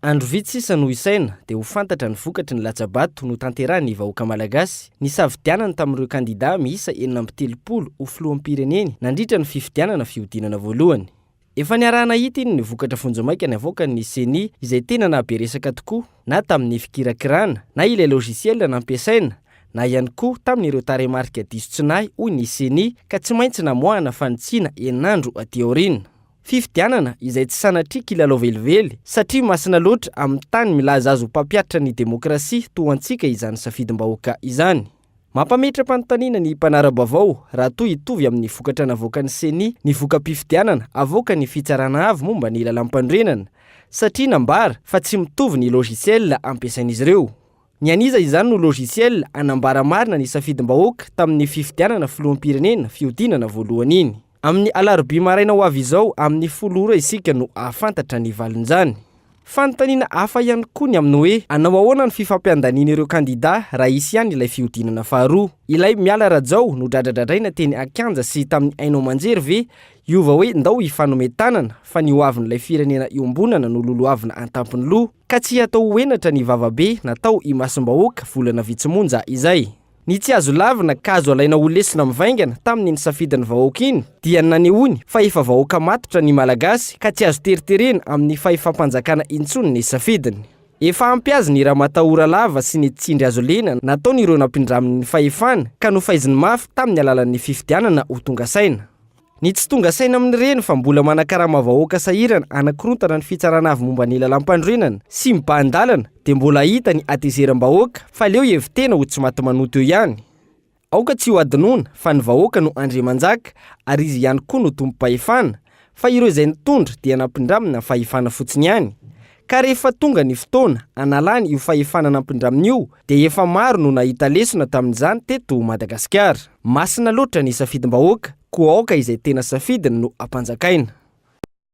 Andro vitsy sisa no isaina dia ho fantatra ny vokatry ny latsa-bato notanterahin'ny vahoaka malagasy nisafidianany tamin'ireo kandidà miisa 36 ho filoham-pireneny nandritra ny fifidianana fihodinana voalohany. Efa niaraha-nahita iny ny vokatra vonjimaika navoakan'ny Ceni izay tena nahabe resaka tokoa na tamin'ny fikirakirana na ilay logiciel nampiasaina na ihany koa tamin'ireo tarehimarika diso tsy nahy hoy ny Ceni ka tsy maintsy namoahana fanitsiana enin'andro aty aoriana. Fifidianana izay tsy sanatria kilalao velively satria masina loatra amin'ny tany milaza azy ho mpampihatra ny demokrasia toa antsika izany safidim-bahoaka izany. Mampametra-panontaniana ny mpanara-baovao raha toa hitovy amin'ny vokatra navoakan'ny Ceni ny voka-pifidianana avoakan'ny Fitsarana Avo momba ny Lalàmpanorenana satria nambara fa tsy mitovy ny logiciel ampiasain'izy ireo. Ny an'iza izany no logiciel hanambara marina ny safidim-bahoaka tamin'ny fifidianana filoham-pirenena fihodinana voalohany iny? Amin'ny alarobia maraina ho avy izao amin'ny 10 ora isika no hahafantatra ny valin'izany. Fanontaniana hafa ihany koa ny amin'ny hoe hanao ahoana ny fifampiandanian'ireo kandida raha hisy ihany ilay fihodinana faharoa? Ilay Miala Rajao nodradradradraina teny an-kianja sy tamin'ny haino aman-jery ve hiova hoe ndao hifanome tanana fa ny hoavin'ilay firenena iombonana no lolohavina an-tampon'ny loha ka tsy hatao ho henatra ny vavabe natao imasom-bahoaka volana vitsy monja izay? Ny tsy azo lavina ka azo alaina ho lesona mivaingana tamin'iny safidin'ny vahoaka iny dia ny nanehoany fa efa vahoaka matotra ny Malagasy ka tsy azo teriterena amin'ny fahefam-panjakana intsony ny safidiny. Efa ampy azy ny ramatahora lava sy ny tsindry azo lena nataon'ireo nampindraminy ny fahefana ka nofaiziny mafy tamin'ny alalan'ny fifidianana ho tonga saina. Ny tsy tonga saina amin'ireny fa mbola manakarama vahoaka sahirana hanakorontana ny fitsarana avo momba ny lalàmpanorenana sy mibahan-dalana dia mbola hita ny hatezeram-bahoaka fa leo hevi-tena ho tsy maty manoto eo ihany. Aoka tsy ho hadinoina fa ny vahoaka no andriamanjaka ary izy ihany koa no tompom-pahefana fa ireo izay nitondra dia nampindramina fahefana fotsiny ihany. Ka rehefa tonga ny fotoana hanalany io fahefana nampindraminy io dia efa maro no nahita lesona tamin'izany teto Madagasikara. Masina loatra ny safidim-bahoaka koa aoka izay tena safidiny no ampanjakaina.